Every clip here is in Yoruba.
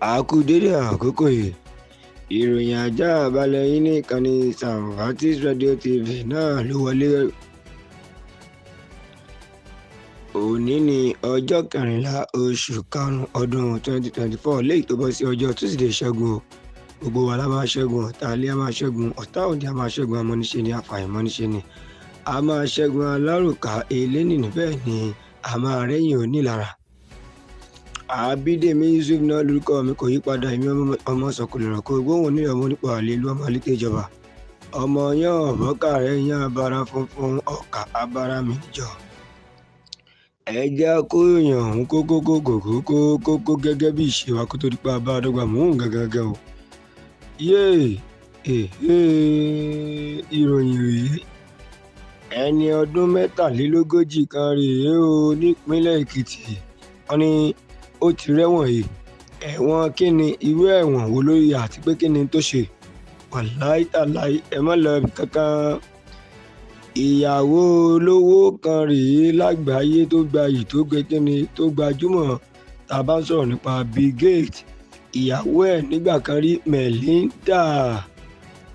A kú dédé àkókò yìí. Ìròyìn ajá balẹ̀ yín ní ìkànnì Samvatis Radio TV náà ló wọlé. Òní ní ọjọ́ kẹrìnlá oṣù karùn-ún ọdún 2024, léyìí tó bọ́ sí ọjọ́ Tuesday ṣẹ́gun o. Gbogbo wa la máa ṣẹ́gun ọ̀tá ilé, a máa ṣẹ́gun ọ̀tá òde, a máa ṣẹ́gun amọ́niṣe ni, àfàìmọ́niṣe ni. A máa ṣẹ́gun alárùkà elénìní, bẹ́ẹ̀ ni a máa rẹ́yìn onílara. Àbídèmí Yusuf náà lórúkọ mi, kò yí padà. Èmi ọmọ sọkùlùrọ̀ kó gbóhùn onílẹ̀, ọmọ nípa àlè ìlú, ọmọ àlékè ìjọba. Ọmọ yán ọ̀bọ́kà rẹ̀ yán abara funfun ọkà abara mi níjọ. Ẹ jẹ́ kó yàn ọ̀hún kókókókókókókó gẹ́gẹ́ bí ìṣe wa kó tó di pa bá a dọ́gba mò ń gangan o. Yéè, èhè, ìròyìn rèé. Ẹni ọdún 43 kan rèé o nípínlẹ̀ Èkìtì. Wọ́n ní ó ti rẹ́wọ̀n yìí. Ẹ̀wọ̀n kíni, irú ẹ̀wọ̀n wo lórí àti pé kíni tó ṣe? Wàláì tàláì, ẹ má lọ ibì kankan. Ìyàwó olówó kan rèé lágbàáyé tó gbayì tó gbé kíni tó gbajúmọ̀, tá a bá ń sọ̀rọ̀ nípa Bill Gates. Ìyàwó ẹ̀ nígbà kan rí, Melinda,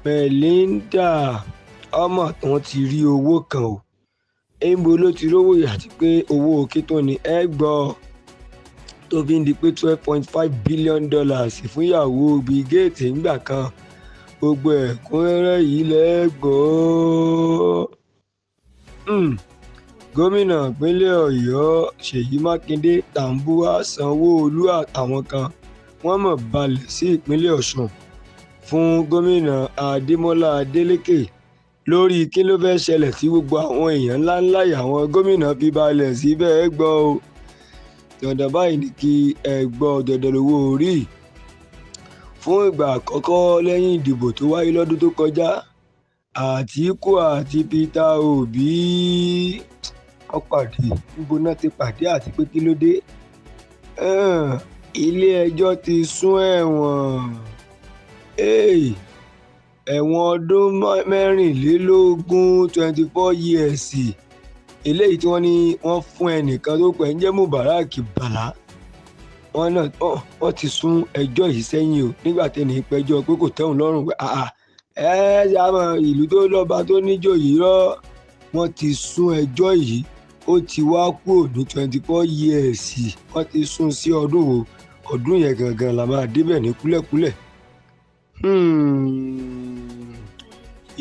Melinda ọmọ tán ti rí owó kan o. Níbo ló ti rówó yìí àti pé owó kí tó ni ẹ gbọ́ tó fi ń di pé $12.5 billion fún ìyàwó Bill Gates nígbà kan. Gbogbo ẹ̀kúnrẹ́rẹ́ yìí lẹ gbọ́. Gómìnà ìpínlẹ̀ Ọ̀yọ́ Ṣèyí Mákindé, Tàǹbúwá, Sanwó-Olú àtàwọn kan wọ́n mọ̀ balẹ̀ sí ìpínlẹ̀ Ọ̀ṣun fún gómìnà Adémọ́lá Adélékè lórí kí ló fẹ́ ṣẹlẹ̀ tí gbogbo àwọn èèyàn ńláńlá yìí àwọn gómìnà fi balẹ̀ síbẹ̀, ẹ gbọ́ o. Dandan báyìí ni kí ẹ gbọ́, dandan lówó orí. Fún ìgbà àkọ́kọ́ lẹ́yìn ìdìbò tó wáyé lọ́dún tó kọjá, Àtíkù àti Peter Obi wọ́n pàdé. Níbo náà ti pàdé àti pé kí ló dé? Ilé ẹjọ́ ti sún ẹ̀wọ̀n, ẹ̀wọ̀n ọdún 24, 24 years, eléyìí tí wọ́n ní wọ́n fún ẹnìkan tó pẹ̀ ń jẹ́ Mubarak Bala. Wọ́n náà wọ́n ti sún ẹjọ́ yìí sẹ́yìn o, nígbà tẹ́ni pẹjọ́ pé kò tẹ́wọn lọ́rùn pé àà ẹ ṣe àmọ́ ìlú tó lọ́ba tó níjòyè rọ́. Wọ́n ti sún ẹjọ́ yìí, ó ti wá kúrò ní 24 years, wọ́n ti sún sí ọdún wo? Ọdún yẹn gangan la máa débẹ̀ ní kúlẹ̀kúlẹ̀.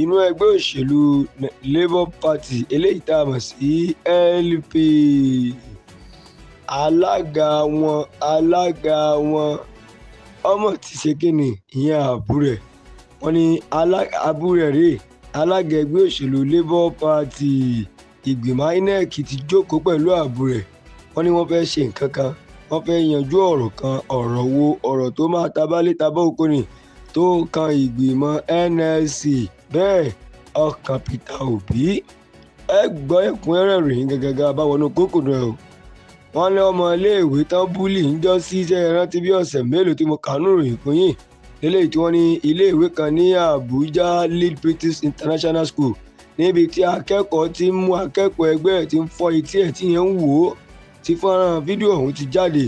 Inú ẹgbẹ́ òṣèlú Labour Party eléyìí tá a mọ̀ sí LP, alága wọn ọmọ ti ṣe kíni, ìyẹn àbúrẹ̀. Wọ́n ní àbúrẹ̀ rèé, alága ẹgbẹ́ òṣèlú Labour Party. Ìgbìmọ̀ INEC ti jókòó pẹ̀lú àbúrẹ̀. Wọ́n ní wọ́n fẹ́ ṣe nǹkan kan, wọ́n fẹ́ yanjú ọ̀rọ̀ kan. Ọ̀rọ̀ wo? Ọ̀rọ̀ tó máa tabalé tabá oko ni, tó kan ìgbìmọ̀ NLC, bẹ́ẹ̀ ọkàn Peter Obi. Ẹ gbọ́ ẹ̀kúnrẹ́rẹ́ ìròyìn gangan bá wọnú kókòdù ẹ̀ o. Wọ́n ní ọmọ iléèwé tán bully ń jọ sí iṣẹ́ ìrántí bí ọ̀sẹ̀ mélòó tí mo kà nínú ìròyìn fún yín lélẹ́yìí tí wọ́n ní iléèwé kan ní Àbújá, Lead British International School, níbi tí akẹ́kọ̀ọ́ ti ń mú akẹ́kọ̀ọ́ ẹgbẹ́ ẹ̀ tí ń fọ́ etí ẹ̀ tí yẹn ń wò ó, tí fọ́nrán fídíò ọ̀hún ti jáde.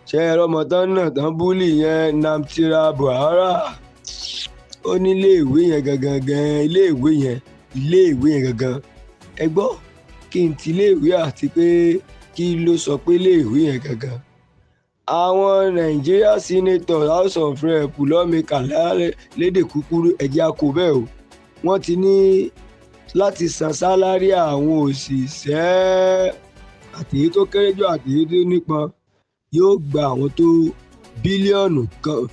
Ṣe é rọmọ tán náà tán bully yẹn, Namtira Buhara, ó ní iléèwé yẹn gangan gan, iléèwé yẹn gangan. Ẹ gbọ́ kí n ti iléèwé àti pé kí ló sọ pé iléèwé yẹn gangan. Àwọn Nigeria Senator, House of Rep, lawmaker lédè kúkúrú, ẹ̀jẹ̀ àkó bẹ́ẹ̀ o, wọ́n ti ní láti san salary àwọn òṣìṣẹ́, àtèyí tó kéré jù àtèyí tó nípọn, yóò gba àwọn tó bílíọ̀nù 1.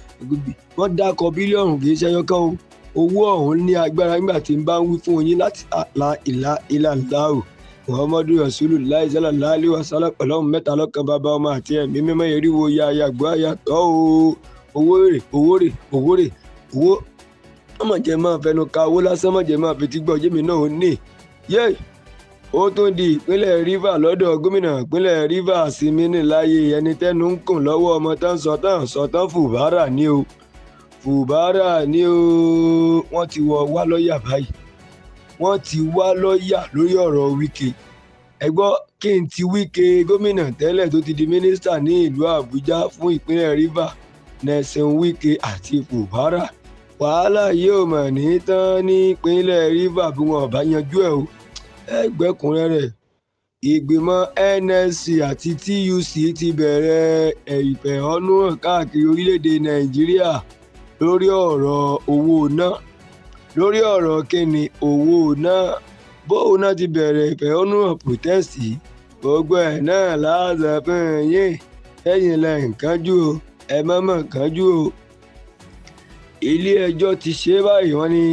Wọ́n dákọ̀ bílíọ̀nù, kì í ṣe ẹyọ kan o. Owó ọ̀hún ní agbára nígbà tí n bá ń wí fún yín láti la ìlà ìlà ńláhù Muhammadu Rasulullah sallallahu alaihi wasallam, ọlọ́run mẹ́ta lọ́kan, bàbá, ọmọ àti ẹ̀mí mímọ́. Eriwo ya yàgbọ́ àyàtọ̀ o. Owó rè, owó rè, owó rè, owó ọmọ jẹ́ máa fẹnu ka owó lásán, mọ̀jẹ̀ máa fetí gbọ́ jẹ́mi náà ó ní yé. Ó tún di ìpínlẹ̀ Rivers lọ́dọ̀ gómìnà ìpínlẹ̀ Rivers Siminalayi, ẹni tẹ́nu ń kùn lọ́wọ́ ọmọ tán sọ tán sọ tán. Fubara ní o, Fubara ní o. Wọ́n ti wọ wá lọ́ọ̀yà báyìí, wọ́n ti wá lọ́ọ̀yà lórí ọ̀rọ̀ Wike. Ẹ gbọ́ kí n ti Wike, gómìnà tẹ́lẹ̀ tó ti di mínísítà ní ìlú Àbújá fún ìpínlẹ̀ Rivers. Nelson Wike àti Fubara. Wàhálà yóò mọ̀ ní tán nípínlẹ̀ Rivers bí wọn ò bá yanjú ẹ̀ o. Ẹgbẹ́kúnrẹ́rẹ́ ìgbìmọ̀ NLC àti TUC ti bẹ̀rẹ̀ ìfẹ̀hónúhàn káàkiri orílẹ̀-èdè Nàìjíríà lórí ọ̀rọ̀ owó iná. Lórí ọ̀rọ̀ kíni owó iná, bóun náà ti bẹ̀rẹ̀ ìfẹ̀hónúhàn protest yìí, gbogbo ẹ̀ náà láàzọ fún yín. Ẹ̀yin lẹ ń kánjú o, ẹ má mọ̀ kánjú o. Ilé ẹjọ́ ti ṣe báyìí, wọ́n ní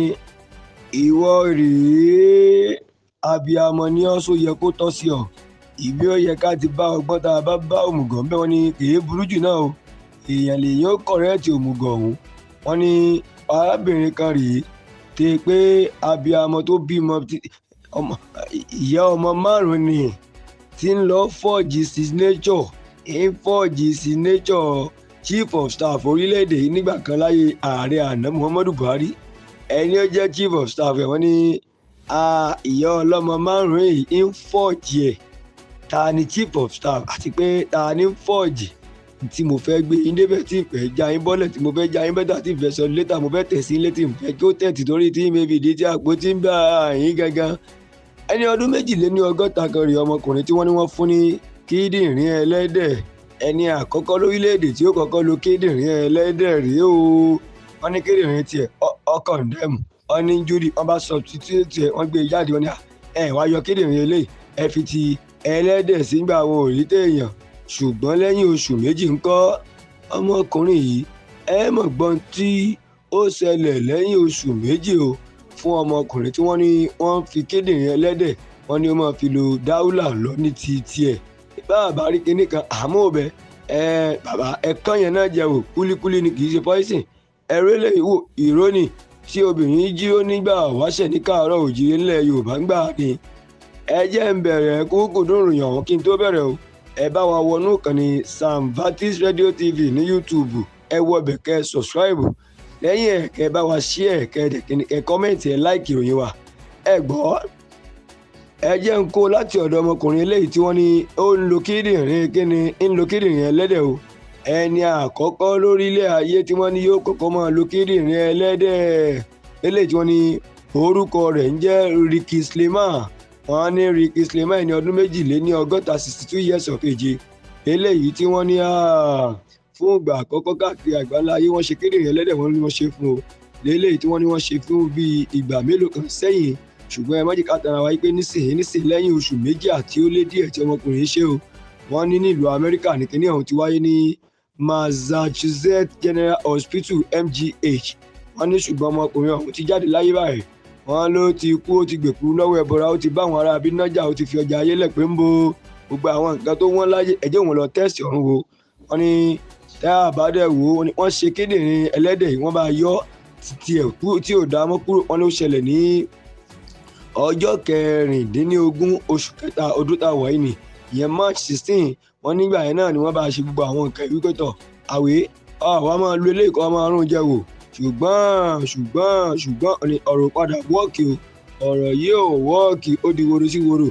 ìwọ rèé abiyamọ ni ọ́, só yẹ kó tọ́ sí ọ. Ìbí ó yẹ ká ti bá ọgbọ́n tá a bá bá òmùgọ̀ ńbẹ́, wọ́n ní kì í burú jù náà o. Èèyàn lèyàn ó kọ̀rẹ́ẹ̀tì òmùgọ̀ ọ̀hún. Wọ́n ní arábìnrin kan rèé tẹ pé abiyamọ tó bímọ ìyá ọmọ márùn-ún ni tí ń lọ fọ́ọ̀jì signature, ń fọ́ọ̀jì signature chief of staff orílẹ̀-èdè yìí nígbà kan láyé ààrẹ àná Muhammadu Buhari. Ẹni ó jẹ́ chief of staff ẹ̀, wọ́n ní ìyá ọlọ́mọ márùn-ún yìí ń fọ́ọ̀jì ẹ̀. Ta ni chief of staff àti pé ta ni ń fọ́ọ̀jì tí mo fẹ́ gbé yín débẹ̀, tí ìfẹ́ já yín bọ́lẹ̀, tí mo fẹ́ já yín bẹ́tà, tí ìfẹ́ sọ létà, mo fẹ́ tẹ̀ sí létí, ìfẹ́ kí ó tẹ̀tì torí tí mi fìdí tí àpótí ń bá yín gangan. Ẹni ọdún 62 kan rèé ọmọkùnrin tí wọ́n ní wọ́n fún ní kíndìnrín ẹlẹ́dẹ̀. Ẹni àkọ́kọ́ lórílẹ̀‐èdè tí ó kọ́kọ́ lo kíndìnrín ẹlẹ́dẹ̀ rèé o. Wọ́n ní kíndìnrín tiẹ̀ ọkọ̀ndẹ́mù, wọ́n ní injury, wọ́n bá substitute ẹ̀, wọ́n gbé e jáde, wọ́n ní ẹ wá yọ kíndìnrín eléyìí, ẹ fi ti ẹlẹ́dẹ̀ sígbà wọn ò rí téèyàn. Ṣùgbọ́n lẹ́yìn oṣù méjì ńkọ́, ọmọkùnrin yìí ẹ mọ̀ gbọ́n tí ó ṣẹlẹ̀ lẹ́yìn oṣù méjì o fún ọmọkùnrin tí wọ́n ní wọ́n fi kíndìnrín ẹlẹ́dẹ̀, wọ́n ní ó máa fi lo dáúlà lọ ní ti tiẹ̀. Bàbá rí kinní kan àmọ́ òbẹ ẹ bàbá ẹ̀kan yẹn náà jẹ wò, kúlíkúlí ni kì í ṣe poison. Ẹ̀rọ eléyìí wò ìrónì tí obìnrin jí ó nígbà wáṣẹ̀ ní káàárọ̀ òjìrè ńlẹ̀ Yorùbá ń gbà ni. Ẹ jẹ́ ń bẹ̀rẹ̀ kúkú dùn ròyìn ọ̀hún kí n tó bẹ̀rẹ̀ o. Ẹ bá wa wọnú ìkànnì Samvatis Radio TV ní YouTube, ẹ wọ ọbẹ̀ kẹ́ subscribe, lẹ́yìn ẹ̀ kẹ́ bá wa share, kẹ́ dẹ̀ kẹ́ kọ́mẹ̀ntì, ẹ láìkì ìròyìn wa. Ẹ gbọ́, ẹ jẹ́ ń kó láti ọ̀dọ̀ ọmọkùnrin eléyìí tí wọ́n ní ó ń lo kíndìnrín kíni, ń lo kíndìnrín ẹlẹ́dẹ̀ o. Ẹni àkọ́kọ́ lórílẹ̀ ayé tí wọ́n ní yóò kọ́kọ́ máa lo kíndìnrín ẹlẹ́dẹ̀ eléyìí tí wọ́n ní orúkọ rẹ̀ ń jẹ́ Ricky Slimán. Wọ́n ní Ricky Slimán ẹni ọdún 62, 62 years of age, eléyìí tí wọ́n ní fún ìgbà àkọ́kọ́ káàkiri àgbáńlá ayé wọ́n ṣe kíndìnrín ẹlẹ́dẹ̀, wọ́n ní wọ́n ṣe fún o léléyìí tí wọ́n ní wọ́n ṣe fún bíi ìgbà mélòó kan sẹ́yìn. Ṣùgbọ́n ẹ má jẹ́ ká tara wa pé nísìnyí lẹ́yìn oṣù méjì àti ó lé díẹ̀ tí ọmọkùnrin ṣe o. Wọ́n ní nílùú Amẹ́ríkà ní kíní ọ̀hún ti wáyé ní Massachusetts General Hospital MGH. Wọ́n ní ṣùgbọ́n ọmọkùnrin ọ̀hún ti jáde láyé báyìí. Wọ́n ló ti kú, ó ti gbèkú lọ́wọ́ ẹbọra, ó ti bá àwọn ará abí nájà, ó ti fi ọjà ayé lẹ̀ pé ń bo gbogbo àwọn nǹkan tó wọ́n láyé, ẹ̀jẹ̀ òun lọ tẹ́sì ọ̀run wo. Wọ́n ní tá a bá dẹ̀ wò ó, wọ́n ṣe kíndìnrín ẹlẹ́dẹ̀ yìí, wọ́n bá yọ tiẹ̀ tí ò dá mọ́ kúrò. Wọ́n ló ṣẹlẹ̀ ní ọjọ́ 16 oṣù kẹta ọdún tá a wà yìí ni, ìyẹn March 16. Wọ́n nígbà yẹn náà ni wọ́n bá ṣe gbogbo àwọn nǹkan ìwé pẹ̀tọ̀ àwé àwa máa lo eléyìí kọ́ máa rún jẹ wò. Ṣùgbọ́n ọ̀rọ̀ padà wọ́ọ̀kì o, ọ̀rọ̀ yìí ò wọ́ọ̀kì, ó di woro sí woro,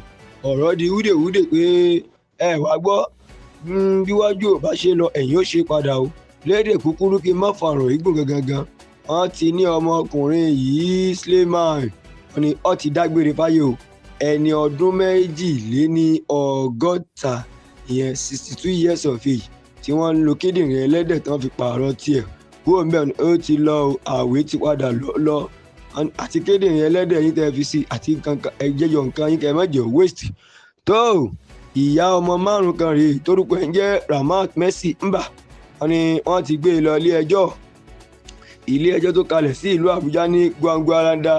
ọ̀rọ̀ di wúdèwúdè pé ẹ wá gbọ́ bíwájú ò bá ṣe lọ ẹ̀yìn ó ṣe padà o. Lédè kúkúrú kí n má farò igbó gangan, wọ́n ti ní ọmọkùnrin yìí Slimán, wọ́n ní ó ti dágbére fáyé o. Ẹni ọdún 62, ìyẹn 62 years of age, tí wọ́n ń lo kíndìnrín ẹlẹ́dẹ̀ tí wọ́n fi pààrọ̀ tiẹ̀ kúrò ńbẹ̀, ó ti lọ o, àwé ti padà lọ àti kíndìnrín ẹlẹ́dẹ̀ yín tẹ́ fi sí àti ẹjẹjọ nǹkan yín kẹ́ má jẹ́ waste. Tó ìyá ọmọ márùn kan rèé torúkọ ẹ̀ ń jẹ́ Ramat Mercy Mba, wọ́n ní wọ́n ti gbé e lọ ilé ẹjọ́, ilé ẹjọ́ tó kalẹ̀ sí ìlú Àbújá ní Gwangwalada.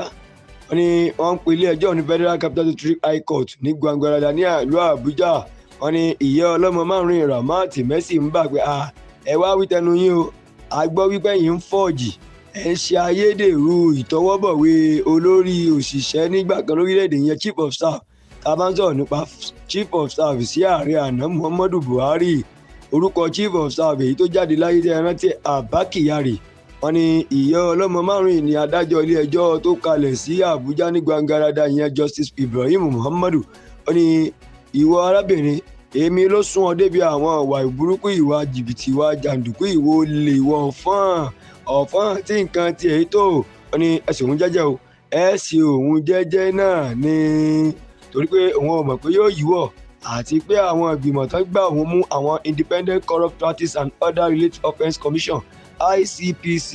Wọ́n ní wọ́n ń pe ilé ẹjọ́ ní Federal Capital Territory High Court ní Gwangwalada ní ìlú Àbújá. Wọ́n ní ìyá ọlọ́mọ márùn-ún Ramat Mercy Mba pé ẹ wá wí tẹnu yín o, a gbọ́ wípé yín ń fọ́ọ̀jì, ẹ̀ ń ṣe ayédèrú ìtọwọ́bọ̀wé olórí òṣìṣẹ́ nígbà kan lórílẹ̀‐èdè yẹn chief of staff. Tá a bá ń sọ̀rọ̀ nípa chief of staff sí ààrẹ àná Muhammadu Buhari, orúkọ chief of staff èyí tó jáde láyé tí ẹ rántí Abba Kyari. Wọ́n ní ìyá ọlọ́mọ márùn-ún ní adájọ́ ilé ẹjọ́ tó kalẹ̀ sí Àbújá ní Gwangwalada ìyẹn Justice Ibrahim Muhammadu. Ó ní ìwọ arábìnrin Èmi ló sún ọ débi àwọn ìwà ìburúkú, ìwà jìbìtì, ìwà jàǹdùkú, ìwà olè, ìwà ọ̀fọ́n tí nǹkan tiẹ̀ tó. Ó ní ẹ ṣe òun jẹ́jẹ́ o, ẹ ṣe òun jẹ́jẹ́ náà ni, torí pé òun ò mọ̀ pé yóò yíwọ́, àti pé àwọn ìgbìmọ̀ tó gbà òun mú, àwọn Independent Corrupt Practice and Other Related Offence Commission ICPC,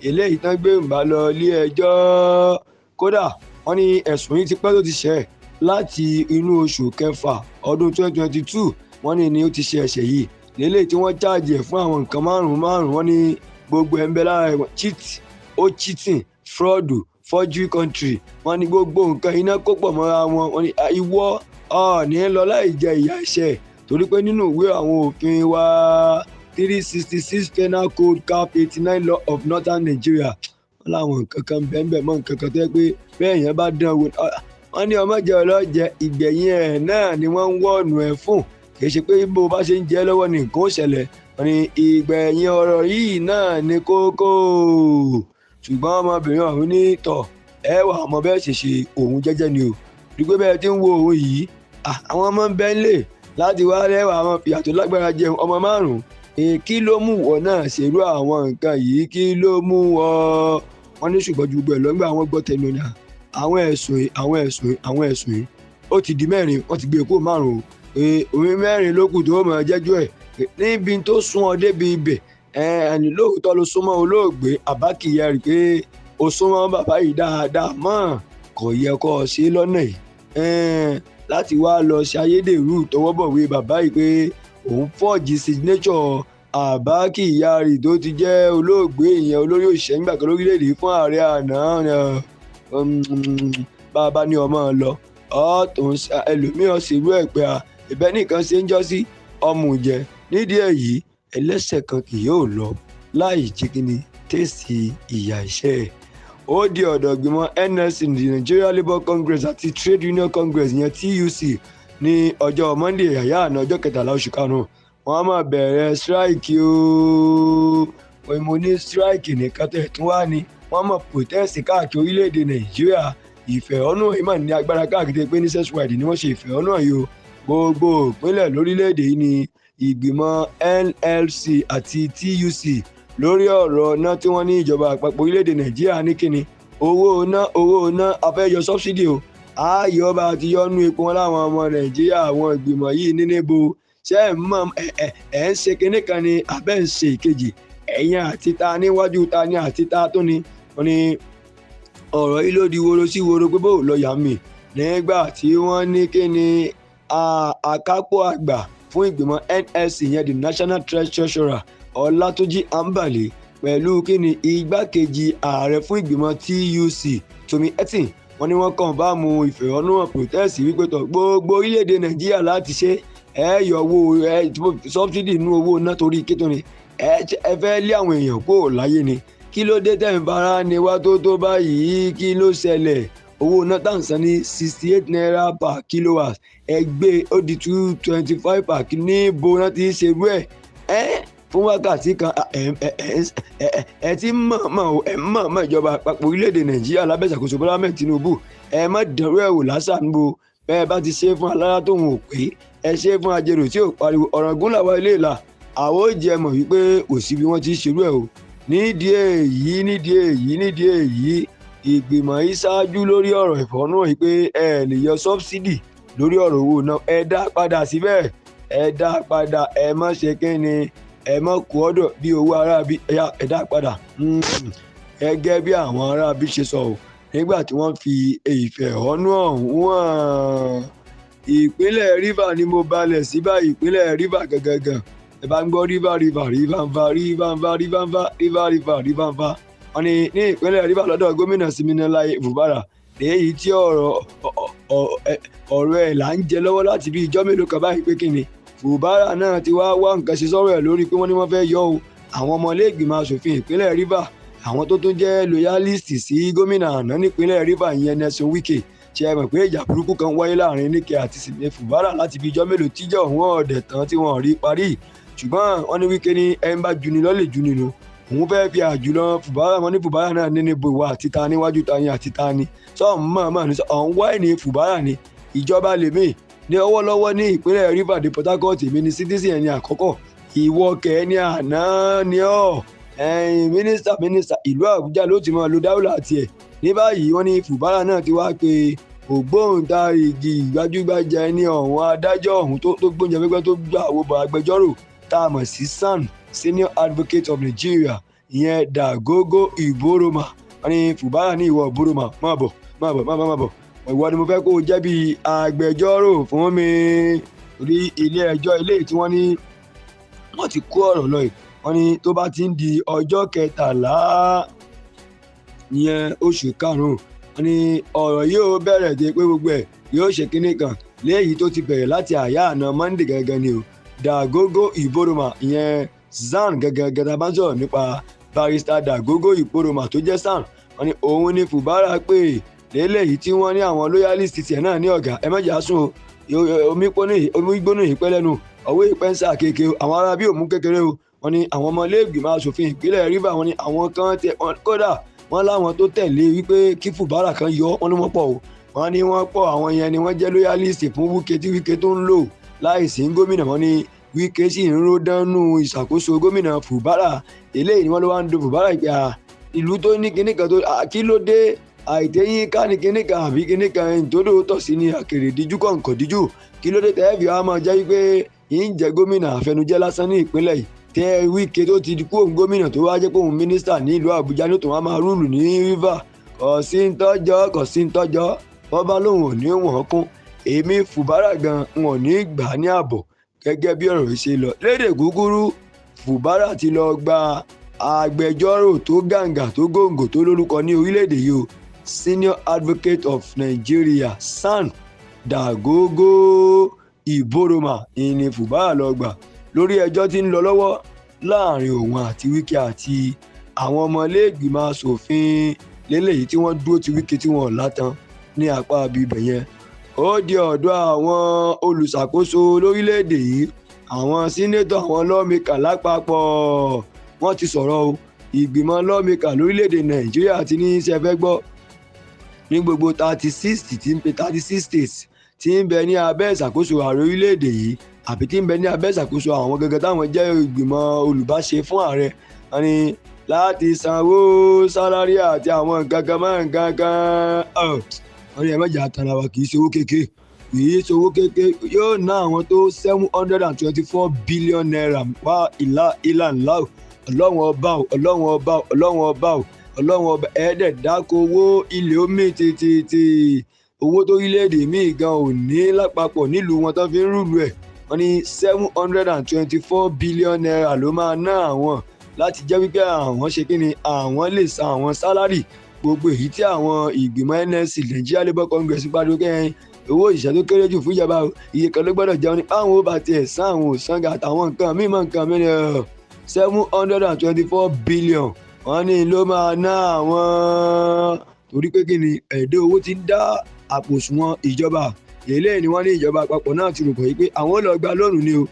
eléyìí tán gbé ń bá lọ ilé ẹjọ́. Kódà wọ́n ní ẹ̀sùn yìí ti pẹ́ tó ti ṣẹ̀ láti inú oṣù kẹfà ọdún 2022. Wọ́n ní ni ó ti ṣe ẹ̀ṣẹ̀ yìí lélẹ̀ tí wọ́n jáàjì ẹ̀ fún àwọn nǹkan márùn-ún. Wọ́n ní gbogbo ẹ̀ ń bẹ lára ẹ̀wọ̀n: cheat, ó cheating, fraud, forgery country. Wọ́n ní gbogbo nǹkan iná kó pọ̀ mọ́ra wọn. Wọ́n ní ìwọ ò ní lọ láì jẹ ìyà ẹ̀ṣẹ̀, torí pé nínú ìwé àwọn òfin wa 366 Penal Code Cap 89 Law of Northern Nigeria, wọ́n láwọn nǹkan kan bẹ́ẹ̀ mọ́ nǹkan kan tó yẹ pé bẹ́ẹ̀ yẹn bá dán wò. Wọ́n ní ọmọ jẹ́ ọlọ́jẹ, ìgbẹ̀yìn ẹ̀ náà ni wọ́n ń wọ́ọ̀nù ẹ̀ fún. Kì í ṣe pé bó bá ṣe ń jẹ́ lọ́wọ́ ni nǹkan ó ṣẹlẹ̀. Wọ́n ní ìgbẹ̀yìn ọ̀rọ̀ yìí náà ni kókó. Ṣùgbọ́n ọmọbìnrin ọ̀hún ní tọ̀ ẹ wà ọmọ bẹ́ẹ̀ ṣe ṣe òun jẹ́jẹ́ ni o, dùgbẹ́ bẹ́ẹ̀ tí ń wo òun yìí, àwọn ọmọ ń bẹ́ ń lè láti wá rẹwà àwọn fìyà tó lágbára jẹun ọmọ márùn-ún. Kí ló mú wọ náà ṣerú àwọn nǹkan yìí? Kí ló mú ọ? Wọ́n ní ṣùgbọ́n ju gbogbo ẹ̀ lọ́gbà àwọn gbọ́ tẹnu ni àwọn ẹ̀sùn yìí, àwọn ẹ̀sùn yìí, àwọn ẹ̀sùn yìí ó ti di mẹ́rin, wọ́n ti gbé e kó márùn-ún. Òun mẹ́rin ló kù tó mọ̀ jẹ́jọ́ ẹ̀ níbi tó sún ọ débi ibẹ̀. Ẹni lóòótọ́ ló súnmọ́ olóògbé Abba Kyari pé ó súnmọ́ bàbá yìí dáadáa mọ́, kò yẹ kó o ṣe lọ́nà yìí láti wá lọ ṣe ayédèrú tọwọ́bọ̀wé bàbá yìí pé òun fọ́ọ̀jì signature Abba Kyari tó ti jẹ́ olóògbé, ìyẹn olórí òṣìṣẹ́ nígbà kan lórílẹ̀‐èdè fún ààrẹ àná. Bàbá ní ọmọ lọ ọ̀tún ẹlòmíràn ṣerú ẹ̀ pé ìbẹ́ nìkan ṣe ń jọ́ sí ọmọ jẹ. Nídìí èyí, ẹlẹ́ṣẹ̀ kan kì yóò lọ láì jíkíni tẹ̀sí ìyà iṣẹ́ ẹ̀. Ó di ọ̀dọ̀ ìgbìmọ̀ NLC, the Nigeria Labour Congress àti Trade Union Congress yẹn TUC ní ọjọ́ Monday àyà àná, ọjọ́ kẹtàlá oṣù karùn-ún. Wọ́n á máa bẹ̀rẹ̀ strike o. Mo ní strike nìkan tẹ̀ tún wá ní wọ́n máa protest káàkiri orílẹ̀-èdè Nàìjíríà. Ìfẹ̀hónúhàn yìí mà ní agbára káàkiri pé ní sexwide ni wọ́n ṣe ìfẹ̀hónúhàn yìí o. Gbogbo ìpínlẹ̀ lórílẹ̀-èdè yìí ni ìgbìmọ̀ NLC àti TUC lórí ọ̀rọ̀ náà tí wọ́n ní ìjọba àpapọ̀ orílẹ̀-èdè Nàìjíríà ní kíni owó ná a fẹ́ yọ subsidy o, ààyè ọba àti yọnu epo wọn láwọn ọmọ Nàìjíríà. Àwọn ìgbìmọ̀ yìí ní níbo ṣé ẹ̀ mọ̀ ẹ̀ ń ṣe kinní kan ni abẹ́ ń ṣe ìkejì, ẹ̀yìn àti ta níwájú ta ni àti ta tó ni. Wọ́n ní ọ̀rọ̀ yìí ló di woro sí woro pé bó lọ yà mí nígbà tí wọ́n ní kíni àkápò àgbà fún ìgbìmọ̀ NLC yẹn the National Treasurer Ọlátúnjí Ambali pẹ̀lú kíni igbákejì ààrẹ fún ìgbìmọ̀ TUC Tomi Etin. Wọ́n ní wọ́n kàn bá mu ìfẹ̀hónúhàn protest wípé tọ̀ gbogbo orílẹ̀-èdè Nàìjíríà láti ṣe ẹ yọ owó ẹ subsidy inú owó náà torí kí tó ni ẹ fẹ́ lé àwọn èèyàn kúrò láyé ni. Kí ló dé tẹ̀ ń fara ni wá tó tó báyìí? Kí ló ṣẹlẹ̀? Owó náà tà ń san ní 68 naira per kilowatt, ẹgbẹ́ ó di 225 per kilo. Níbo náà ti ṣerú ẹ̀ ẹ́ fún wákàtí kan? Ẹ ti mọ̀ọ́mọ̀ ẹ mọ̀ọ́mọ̀ ìjọba àpapọ̀ orílẹ̀-èdè Nàìjíríà lábẹ́ ìṣàkóso Bọ́lá Ahmed Tinubu, ẹ má dẹ̀rú ẹ̀ wò lásán níbo bẹ́ẹ̀ bá ti ṣe fún alára tóun ò pé, ẹ ṣe fún ajérò tí ò pariwo ọ̀ràngún làwọn ilé ìlà àwọn ò jẹ mọ̀ wípé kò sí bí wọ́n ti ṣerú ẹ̀ o. Nídìí èyí ìgbìmọ̀ yìí ṣáájú lórí ọ̀rọ̀ ìfọ̀nù yìí pé ẹ lè yọ sọ́bsidì lórí ọ̀rọ̀ owó náà, ẹ dá padà síbẹ̀, ẹ dá padà, ẹ má ṣe kíni, ẹ má kó ọ̀dọ̀ bí owó aráabí, ẹ dá padà gẹ́gẹ́ bí àwọn aráabí ṣe sọ o nígbà tí wọ́n fi ìfẹ̀hónú ọ̀hún hàn. Ìpínlẹ̀ Rivers ni mo balẹ̀ sí báyìí, ìpínlẹ̀ Rivers gangan. Ẹ bá ń gbọ́ River River River nfa River nfa River nfa River River River nfa. Wọ́n ní ní ìpínlẹ̀ Rivers lọ́dọ̀ gómìnà Siminalayi Fubara, èyí tí ọ̀rọ̀ ẹ̀ là ń jẹ lọ́wọ́ láti bí ijọ́ mélòó kan báyìí pé kíni Fubara náà ti wá wá nǹkan ṣe sọ́rọ̀ ẹ̀ lórí pé wọ́n ní wọ́n fẹ́ yọ o àwọn ọmọlẹ́gbìmọ̀ asòfin ìpínlẹ̀ Rivers, àwọn tó tún jẹ́ loyalist sí gómìnà àná nípínlẹ̀ Rivers ìyẹn Nelson Wike. Ṣe é mọ̀ pé ìjà burúkú kan wáyé láàrin Wike àti Fubara láti bí ijọ́ mélòó tíjọ́ òun ọ̀dẹ̀ tán tí wọ́n rí parí. Ṣùgbọ́n wọ́n ní Wike ní ẹni bá juni lọ́lẹ̀ juni nù, òun fẹ́ fi àjùlọ Fubara. Wọn ní Fubara náà ní níbo ìwà àti ta níwájú ta ni àti ta ni sọ́ọ̀n mọ̀ọ́mọ̀ ní ọ̀hún wáìnì Fubara ni ìjọba lèmi Ní ọwọ́lọ́wọ́ ní ìpínlẹ̀ Rivers dé Port Harcourt, èmi ni citizen ẹni àkọ́kọ́, ìwọ kẹ́ ní àná ni ọ́ ẹ̀yìn mínísítà ìlú Àbújá ló ti máa lo dáwùlà tiẹ̀. Ní báyìí wọ́n ní Fubara náà ti wá pé ògbóǹtarìgì gbajúgbajà ẹni ọ̀hún adájọ́ ọ̀hún tó gbóúnjẹ pẹ́pẹ́ tó gbà wò bọ̀ agbẹjọ́rò tá a mọ̀ sí SAN, Senior Advocate of Nigeria, ìyẹn Dagogo Iboroma. Wọ́n ní Fubara ní ìwọ Iboroma má bọ̀ má bọ̀ má bọ̀ má bọ̀, ìwọ ni mo fẹ́ kó o jẹ́ bí agbẹjọ́rò fún mi. Rí ilé ẹjọ́ ilé tí wọ́n ní wọ́n ti kó ọ̀rọ̀ lọ yìí, wọ́n ní tó bá ti ń di ọjọ́ 13 ìyẹn oṣù karùn-ún, wọ́n ní ọ̀rọ̀ yóò bẹ̀rẹ̀ dé pé gbogbo ẹ̀ yóò ṣe kínní kan léyìí tó ti bẹ̀rẹ̀ láti àyà àná Monday gangan ni o. Dagogo Iboroma ìyẹn SAN gangan gẹ́gẹ́ bá ń sọ̀rọ̀ nípa barrister Dagogo Iboroma tó jẹ́ SAN, wọ́n ní òun ni Fubara pé lélẹ́yìí tí wọ́n ní àwọn loyalist tiẹ̀ náà ní ọ̀gá ẹ má jà sùn o, omi gbóná yìí pẹ́ lẹ́nu ọwọ́ ìpẹ́ ń sà kéèké o, àwọn ará bí òmù kékeré o. Wọ́n ní àwọn ọmọ iléègbìmọ̀ asòfin ìpínlẹ̀ Rivers, wọ́n ní àwọn kan tẹ kódà wọ́n láwọn tó tẹ̀lé wípé kí Fubara kan yọ wọ́n ní wọ́n pọ̀ o, wọ́n ní wọ́n pọ̀, àwọn yẹn ni wọ́n jẹ́ loyalist fún Wike tí Wike tó ń lò láìsí gómìnà. Wọ́n ní Wike sì ń ró dánú ìṣàkóso gómìnà Fubara, eléyìí ni wọ́n ló wá ń do Fubara pé ìlú tó ní kinní kan tó kí ló dé àìtẹ́yìn ká ní kinní kan àbí kinní kan ìtòdó tọ̀ sí ni àkèrè díjú kọ̀ǹkọ̀ díjú, kí ló dé tẹ́ fi wá máa jẹ́ wípé yìí ń jẹ́ gómìnà àfẹnujẹ́ lásán ní ìpínlẹ̀ yìí, tẹ́ Wike tó ti kú òun gómìnà tó wá jẹ́ pé òun mínísítà ní ìlú Àbújá ní tòun á máa rúùlù ní Rivers. Kò sí ń tọ́jọ́, kò sí ń tọ́jọ́, bọ́bá lòun ò ní wọ̀n kún, èmi Fubara gan n ò ní gbà á ní ààbọ̀. Gẹ́gẹ́ bí ọ̀rọ̀ yìí ṣe lọ lédè kúkúrú, Fubara ti lọ gba agbẹjọ́rò tó gàǹgà tó gòǹgò tó lórúkọ ní orílẹ̀-èdè yìí o, Senior Advocate of Nigeria SAN Dagogo Iboroma ìní Fubara lọ gbà lórí ẹjọ́ tí ń lọ lọ́wọ́ láàrin òun àti Wike àti àwọn ọmọlẹ́gbìmọ̀ asòfin lélẹ́yìí tí wọ́n dúró ti Wike tí wọ́n látàn ní apá ibibẹ̀ yẹn. Ó di ọ̀dọ̀ àwọn olùṣàkóso lórílẹ̀‐èdè yìí, àwọn sínétọ̀, àwọn lọ́ọ̀mìkà lápapọ̀ wọ́n ti sọ̀rọ̀ o. Ìgbìmọ̀ lọ́ọ̀mìkà lórílẹ̀‐èdè Nàìjíríà ti ní í ṣe fẹ́ gbọ́ ní gbogbo 36 states tí ń bẹ ní abẹ́ ìṣàkóso ààrẹ orílẹ̀‐èdè yìí àbí tí ń bẹ ní abẹ́ ìṣàkóso àwọn gẹ́gẹ́ táwọn jẹ́ ìgbìmọ̀ olùbáṣe fún ààrẹ, wọ́n ní láti sanwó sálárì àti àwọn nǹkan kan mọ́ nǹkan kan. Wọ́n ní ẹ má jà tara wa, kì í ṣe owó kékeré, kì í ṣe owó kékeré, yóò ná àwọn tó 724 billion naira wá ìlà ìlà ńlá o. Ọlọ́run ọba o, ọlọ́run ọba o, ọlọ́run ọba o, ọlọ́run ọba ẹ̀ẹ́dẹ̀ dáko owó ilẹ̀ omi tètè owó tó orílẹ̀-èdè míì gan ò ní lápapọ̀ nílùú wọn tó fi ń rúlu ẹ̀. Wọ́n ní 724 billion naira ló máa ná àwọn láti jẹ́ wípé àwọn ṣe kí ni àwọn lè san àwọn sálárì gbogbo èyí tí àwọn ìgbìmọ̀ NLC Nigeria Labour Congress pariwo kẹ́hìn owó ìṣẹ́ tó kéré jù fún ìjọba iye kan ló gbọ́dọ̀ jẹun ní báwọn ó bá tiẹ̀ san àwọn òsánga àtàwọn nǹkan mímọ́ nǹkan mìíràn 724 billion wọ́n ní ló máa ná àwọn torí pé kí ni ẹ̀dẹ́ owó ti ń dá àpò òṣùwọ̀n ìjọba. Eléyìí ni wọ́n ní ìjọba àpapọ̀ náà ti rò pé pé àwọn ò lọ gba lóònù ni o,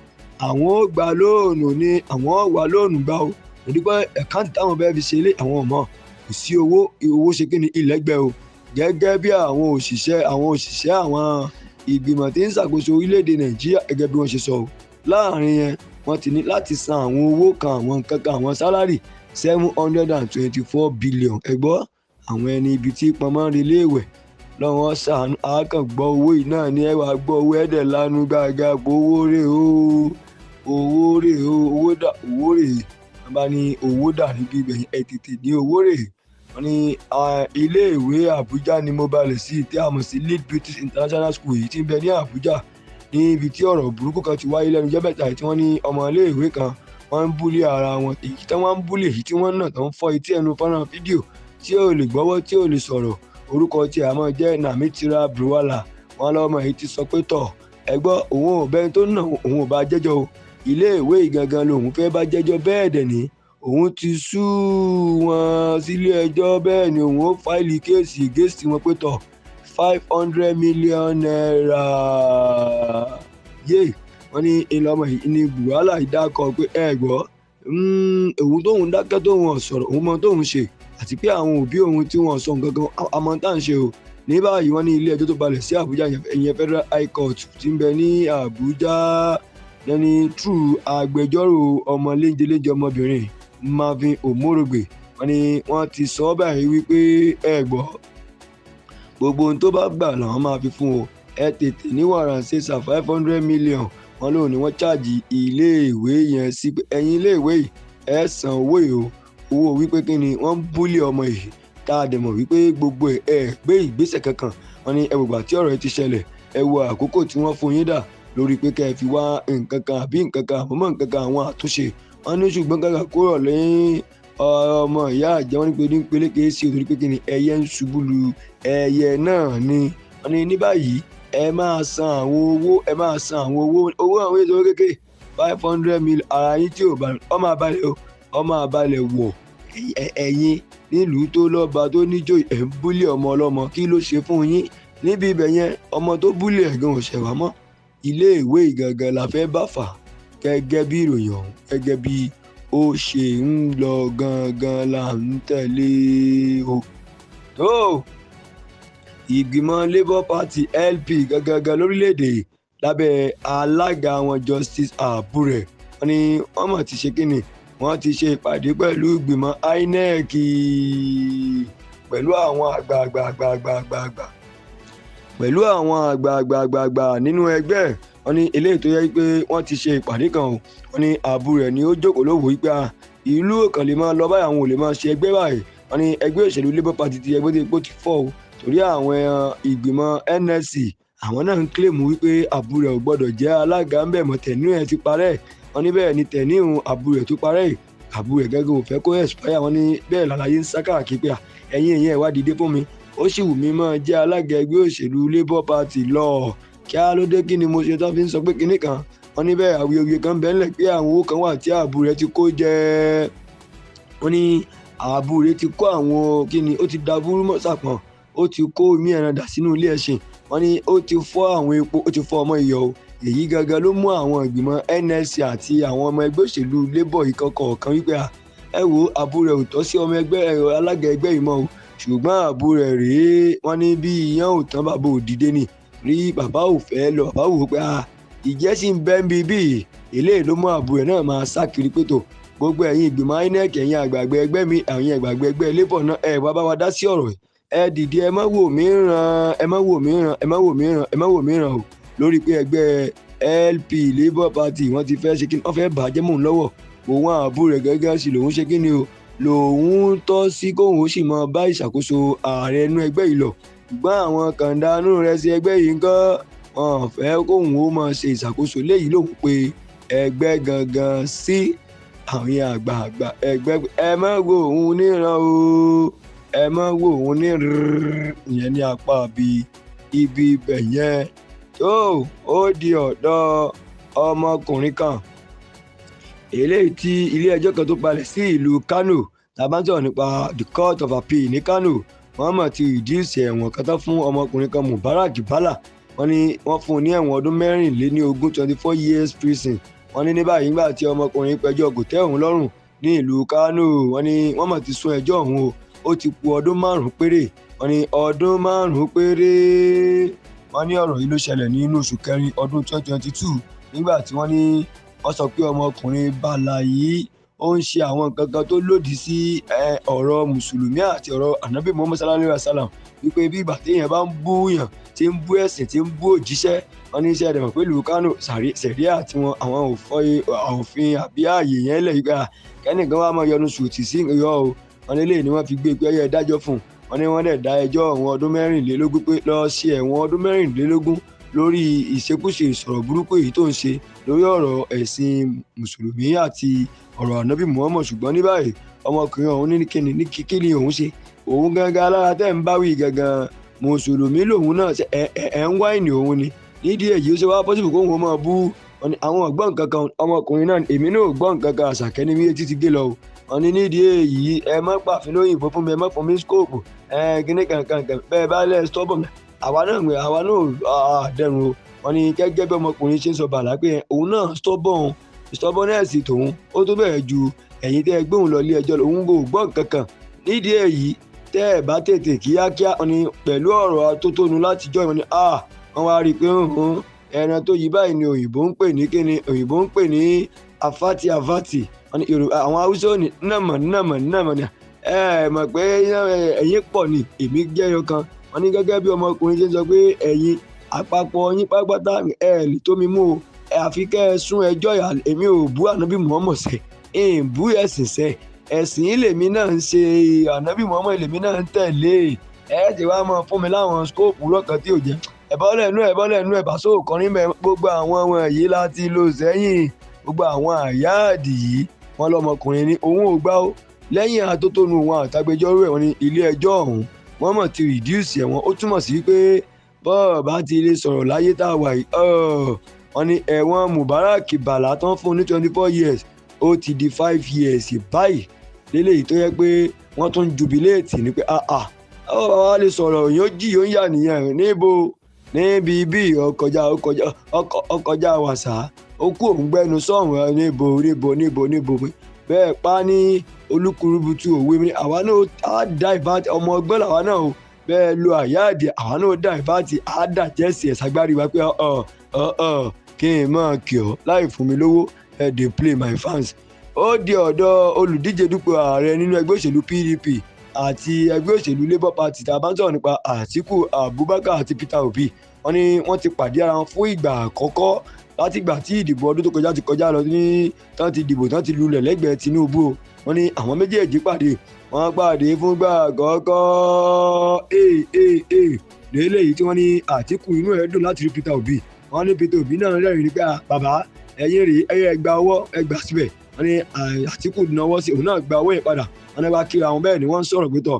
àwọn ò gba lóònù ni, àwọn ò wá lóònù gbà o, torí pé àkáǹtì táwọn fẹ́ẹ́ fi ṣe ilé àwọn ọmọ kò sí owó, owó ṣe kí ni ilẹ̀gbẹ́ o. Gẹ́gẹ́ bí àwọn òṣìṣẹ́ àwọn ìgbìmọ̀ tí ń ṣàkóso orílẹ̀-èdè Nàìjíríà gẹ́gẹ́ bí wọ́n ṣe sọ o, láàrin yẹn wọ́n ti ní láti san àwọn owó kan àwọn nǹkan kan àwọn sálárì 724 billion. Ẹ gbọ́ àwọn ẹni ibi tí pọnmọ́ ń relé ìwẹ̀ lọ́wọ́ ṣàánú àákàn gbọ́ owó yìí náà ní ẹwà gbọ́ owó ẹ̀dẹ̀ lanu gbàgà owó rè o, owó rè o, owó dà, owó rè é. Wọ́n bá ní owó dà níbi ìgbẹ̀yìn ẹ̀ tètè ní owó rè é. Wọ́n ní iléèwé Àbújá ni mo balẹ̀ sí tí a mọ̀ sí Lead British International School yìí tí ń bẹ ní Àbújá níbi tí ọ̀rọ̀ burúkú kan ti wáyé lẹ́nu jẹ́ mẹ́ta tí wọ́n ní ọmọ iléèwé kan wọ́n ń búlé ara wọn, èyí tí wọ́n ń búlé èyí tí wọ́n nà tó ń fọ́ etí ẹnu fọ́nrán fídíò tí ò lè gbọ́wọ́ tí ò lè sọ̀rọ̀. Orúkọ tí a máa jẹ́ Namitira Bruwala. Wọ́n lọ́mọ yìí ti sọ pé tọ̀ ẹ gbọ́ òun ò bẹ́ni tó nà òun ò bá jẹ́jọ́ o, iléèwé gangan lòun fẹ́ bá jẹ́jọ́, bẹ́ẹ̀ dẹ̀ ni òun ti sú wọn sílé ẹjọ́, bẹ́ẹ̀ ni òun ó fáìlì kéèsì against wọn pé tọ̀ 500 million naira. Yé wọ́n ní ìlọmọ yìí ní Buwala ìdákọ̀ pé ẹ gbọ́ òun tóun dákẹ́ tóun ò sọ̀rọ̀ òun mọ tóun ṣe àti pé àwọn òbí òun tí wọ́n sọ nǹkan kan àmọ́ tá à ń ṣe o. Ní báyìí wọ́n ní ilé ẹjọ́ tó balẹ̀ sí Àbújá, ìyẹn Federal High Court tí ń bẹ ní Àbújá, lẹ́ni true agbẹjọ́rò ọmọ léńjeléńje ọmọbìnrin Marvin Omorogbe, wọ́n ní wọ́n ti sọ báyìí wípé ẹ gbọ́, gbogbo ohun tó bá gbà làwọn máa fi fún o, ẹ tètè ní wàràǹṣeṣà 500 million. Wọ́n lóun ni wọ́n ṣáàjì iléèwé yẹn sí pé ẹ̀yin iléèwé yìí ẹ san owó yìí o, owó wípé kí ni wọ́n ń búlé ọmọ yìí, tá a dẹ̀ mọ̀ wípé gbogbo ẹ̀ gbé ìgbésẹ̀ kankan. Wọ́n ní ẹ wògbà tí ọ̀rọ̀ yìí ti ṣẹlẹ̀, ẹ wo àkókò tí wọ́n fún yín dà lórí pé kẹ́ ẹ fi wá nǹkan kan àbí nǹkan kan àmọ́mọ́ nǹkan kan àwọn àtúnṣe. Wọ́n ní ṣùgbọ́n kàkà kúrò lẹ́yìn ọmọ ìyá àjẹ́, wọ́n ní pé ní peléke sí o, torí pé kí ni ẹyẹ ń ṣubú lu ẹyẹ náà ni. Wọ́n ní ní báyìí ẹ máa san àwọn owó, ẹ máa san àwọn owó, owó àwọn èso kékeré 500 mil. Ara yín tí ò bá ọmọ abalẹ̀ o, ọmọ abalẹ̀ wọ̀ ẹ̀yin nílùú tó lọ́ba tó níjòyè, ẹ̀ ń búlé ọmọ ọlọ́mọ, kí ló ṣe fún yín níbi ibẹ̀ yẹn? Ọmọ tó búlé ẹ̀ gan ò ṣẹ̀wá mọ́. Iléèwé ìgangan la fẹ́ bá fà gẹ́gẹ́ bí ìròyìn ọ̀hún, gẹ́gẹ́ bí ó ṣe ń lọ gangan là ń tẹ̀lé o. Tó ìgbìmọ̀ Labour Party LP gangan lórílẹ̀‐èdè lábẹ́ alága wọn Justice Abure, wọ́n ní wọ́n mọ̀ ti ṣe kíni, wọ́n ti ṣe ìpàdé pẹ̀lú ìgbìmọ̀ INEC, pẹ̀lú àwọn àgbààgbààgbààgbààgbà, pẹ̀lú àwọn àgbààgbààgbààgbà nínú ẹgbẹ́. Wọ́n ní eléyìí tó yẹ pé wọ́n ti ṣe ìpàdé kan o. Wọ́n ní Abure ni ó jókòó lówó wípé ìlú òkàn lè máa lọ báyìí, àwọn ò lè máa ṣe ẹgbẹ́ báyìí. Wọ́n ní ẹgbẹ́ òṣèlú Labour Party ti ẹgbẹ́ tó epo ti fọ́ o, torí àwọn ìgbìmọ̀ NLC àwọn náà ń kílèmù wípé Abure ò gbọ́dọ̀ jẹ́ alága ńbẹ̀ mọ́, tẹ̀nú ẹ̀ ti parẹ́. Wọ́n ní bẹ́ẹ̀ ni tẹ̀níhùn Abure tó parẹ́, Abure gẹ́gẹ́ ò fẹ́ kó expire. Wọ́n ní bẹ́ẹ̀ làlàyé ń sá káàkiri pé ẹ̀yin èèyàn ẹ̀ wá dìde fún mi, ó sì wù mí máa jẹ́ alága ẹgbẹ́ òṣèlú Labour Party lọ, kí á ló dé, kí ni mo ṣe tán fi ń sọ pé kinní kan. Wọ́n ní bẹ́ẹ̀ awuyewuye kan bẹ́ẹ̀ ńlẹ̀ pé àwọn owó kan wà tí Abure ti kó jẹ. Wọ́n ní Abure ti kó àwọn kíni, ó ti da búrú mọ́ sàpọ̀n, ó ti kó omi ẹran dà sínú ilé ẹṣin. Wọ́n ní ó ti fọ́ àwọn epo, ó ti fọ́ ọmọ iyọ̀ o. Èyí gangan ló mú àwọn ìgbìmọ̀ NLC àti àwọn ọmọ ẹgbẹ́ òṣèlú Labour ìkan kọ̀ọ̀kan wípé ẹ wo, Abure ò tọ́ sí ọmọ ẹgbẹ́ alága ẹgbẹ́ yìí mọ́ o. Ṣùgbọ́n Abure rèé, wọ́n ní bí iyán ò tán bàbá ò dìde ni, rí bàbá ò fẹ́ lọ, bàbá wò ó pé ìjẹ́ sì ń bẹ́ ń bí bí eléyìí ló mú Abure náà máa sá kiri pé tó gbogbo ẹ̀yin ìgbìmọ̀ INEC, ẹ̀yin àgbààgbà ẹgbẹ́ mi, ẹ̀yin àgbààgbà ẹgbẹ́ Labour náà, ẹ wá bá wa dá sí ọ̀rọ̀ yìí, ẹ dìde, ẹ má wò mí ràn, ẹ má wò mí ràn, ẹ má wò mí ràn, ẹ má wò mí ràn o, lórí pé ẹgbẹ́ LP Labour Party wọ́n ti fẹ́ ṣe kí wọ́n fẹ́ bàjẹ́ mò ń lọ́wọ́ òun. Abure gẹ́gẹ́ sí lòun ṣe kí ni o, lòun tọ́ sí kóun ó sì máa bá ìṣàkóso ààrẹ inú ẹgbẹ́ yìí lọ. Ṣùgbọ́n àwọn kàńdánù rẹ̀ sí ẹgbẹ́ yìí ń kọ́, wọn fẹ́ kóun ó máa ṣe ìṣàkóso léyìí lòun pé ẹgbẹ́ gangan sí àwọn àgbààgbà ẹgbẹ́, ẹ má wo òun níran o, ẹ má wo òun ní ìyẹn ní apá bí ibi ibẹ̀ yẹn. Tó ó di ọ̀dọ̀ ọmọkùnrin kan eléyìí tí ilé ẹjọ́ kan tó palẹ̀ sí ìlú Kano, tá a bá ń sọ̀rọ̀ nípa the Court of Appeal ní Kano, wọ́n mọ̀ ti reduce ẹ̀wọ̀n kan tán fún ọmọkùnrin kan Mubarak Bala. Wọ́n ní wọ́n fún un ní ẹ̀wọ̀n ọdún 24, 24 years prison. Wọ́n ní ní báyìí nígbà tí ọmọkùnrin pẹjọ́ kò tẹ́ òun lọ́rùn ní ìlú Kano, wọ́n ní wọ́n mọ̀ ti sún ẹjọ́ ọ̀hún o, ó ti kù ọdún 5 péré. Wọ́n ní ọdún 5 péré. Wọ́n ní ọ̀rọ̀ yìí ló ṣẹlẹ̀ nínú oṣù kẹrin ọdún 2022 nígbà tí wọ́n ní wọ́n sọ pé ọmọkùnrin Bala yìí ó ń ṣe àwọn nǹkan kan tó lòdì sí ọ̀rọ̀ mùsùlùmí àti ọ̀rọ̀ ànábì Muhammad sallallahu alayhi wa sallam, wípé bí ìgbà téèyàn bá ń bú yàn, tí ń bú ẹ̀sìn, tí ń bú òjíṣẹ́. Wọ́n ní iṣẹ́ rẹ̀ pẹ̀lú Kano sẹ̀ríà tí wọn àwọn òfin àbí ààyè yẹn lẹ̀ yípa kẹ́nìkan wá máa yọnu sùtì sí ìyọ́ o. Wọ́n ní eléyìí ni wọ́n fi gbé pé ẹyẹ dájọ́ fún un. Wọ́n ní wọ́n dẹ̀ dá ẹjọ́ ọ̀hún ọdún 24 pé lọ ṣe ẹ̀wọ̀n ọdún 24 lórí ìṣekúṣe ìsọ̀rọ̀ burúkú èyí tó ń ṣe lórí ọ̀rọ̀ ẹ̀sìn mùsùlùmí àti ọ̀rọ̀ ànábì Muhammad. Ṣùgbọ́n ní báyìí ọmọkùnrin ọ̀hún ní kíni ní kíni òun ṣe, òun gangan alára tẹ́ ń báwí gangan mùsùlùmí lòun náà ẹ̀ ń wáìnì òun ni. Nídìí èyí ó ṣe wá pọ́sibù kóun ó máa bú àwọn ọ̀gbọ́n kankan ọmọkùnrin náà, èmi náà ò gbọ́ nǹkan kan, àṣàkẹ́ ní mi etí ti gé lọ o. Wọ́n ní nídìí èyí ẹ má pàfin lóyìnbó fún mi, ẹ má fún mi skóòpù ẹ kíní kankan kan bẹ́ẹ̀ bá lẹ̀ stọ́bọ̀n àwa náà àwa náà dẹrùn o. Wọ́n ní gẹ́gẹ́ bí ọmọkùnrin ṣe ń sọ Bàlá pé òun náà stọ́bọ̀n stọ́bọ̀nẹ́ẹ̀sì tòun ó tó bẹ̀rẹ̀ ju ẹ̀yin tẹ́ ẹ gbé òun lọ ilé ẹjọ́, òun kò gbọ́ nǹkan kan. Nídìí èyí Tẹ́ ẹ̀ bá tètè kíákíá, wọ́n ní pẹ̀lú ọ̀rọ̀ atótónu látijọ́, wọ́n ní wọ́n wá rí i pé ẹran tó yí báyìí ni òyìnbó ń pè ní kíni, òyìnbó ń pè ní afáti afáti. Wọ́n ní Yorùbá àwọn Haúsá ní nàmọ̀ nàmọ̀ nàmọ̀ ni ẹ mọ̀ pé ẹ̀yin pọ̀ ni èmi jẹ́yọ kan. Wọ́n ní gẹ́gẹ́ bí ọmọkùnrin ṣe ń sọ pé ẹ̀yin àpapọ̀ yín pátápátá ẹ lè tó mi mú o, àfi kẹ́ ẹ sún ẹjọ́. Èmi ò bú ànábì Muhammad sẹ́, ẹ̀ ń bú ẹ̀sìn sẹ́, ẹ̀sìn lèmi náà ń ṣe, ànábì Muhammad lèmi náà ń tẹ̀lé. Ẹ ti wá mọ fún mi láwọn skóòpù lọ́kàn tí ò jẹ́ ẹ̀bọ́ lẹ́nu ẹ̀bọ́ lẹ́nu ẹ̀bá sóòkọrin bẹ́ẹ̀. Gbogbo àwọn wọ̀nyí láti lò sẹ́yìn, gbogbo àwọn àyáàdì yìí wọ́n lọ́mọkùnrin ní òun ò gbà ó. Lẹ́yìn atótónu òun àtàgbẹjọ́rò ẹ̀, wọ́n ní ilé ẹjọ́ ọ̀hún wọ́n mọ̀ ti reduce ẹ̀wọ̀n. Ó túmọ̀ sí pé bọ́ọ̀ bá ti lè sọ̀rọ̀ láyé tá a wà yìí, wọ́n ní ẹ̀wọ̀n Mubarak Bala tán fún ní 24 years ó ti di 5 years báyìí lélẹ́yìí tó yẹ pé wọ́n tún jubiléètì ní pé ọ̀ bàbá lè sọ̀rọ̀ yóò jì yóò yà nìyẹn níbo níbi bí ọkọjá ọkọjá wàsá ó kú òun gbẹnu sọ̀hún níbo níbo níbo níbo bẹ́ẹ̀ pa ní olúkúrúbutu òwe mi. Àwa náà á dá ìfàtì ọmọ ọgbọ́n làwa náà o, bẹ́ẹ̀ lo àyáàdì àwa náà dá ìfàtì á dà jẹ́sì ẹ̀sàgbárí wa pé ọ̀ kí n mọ̀ kí ọ láì fún mi lówó ẹ̀ dey play my fans. Ó di ọ̀dọ̀ olùdíje dupò ààrẹ nínú ẹgbẹ́ òṣèlú PDP àti ẹgbẹ́ òṣèlú Labour Party tá a bá ń sọ̀rọ̀ nípa Àtíkù Abubakar àti Peter Obi. Wọ́n ní wọ́n ti pàdé ara wọn fún ìgbà àkọ́kọ́ látìgbà tí ìdìbò ọdún tó kọjá ti kọjá lọ ní tán ti dìbò tán ti lulẹ̀ lẹ́gbẹ̀ẹ́ Tinubu o. Wọ́n ní àwọn méjèèjì pàdé, wọ́n pàdé fúngbà àkọ́kọ́ lélẹ́yìí tí wọ́n ní Àtíkù inú ẹ̀ dùn láti rí Peter Obi. Wọ́n ní Peter Obi náà rẹ́rìn ní pé bàbá ẹ̀yin rèé ẹ̀yẹ gba ọwọ́ ẹ gbà síbẹ̀. Wọ́n ní Àtíkù náwó sí òun náà gba owó yẹn padà. Wọ́n ní wá kíra wọn bẹ́ẹ̀ ni wọ́n ń sọ̀rọ̀ pé tọ̀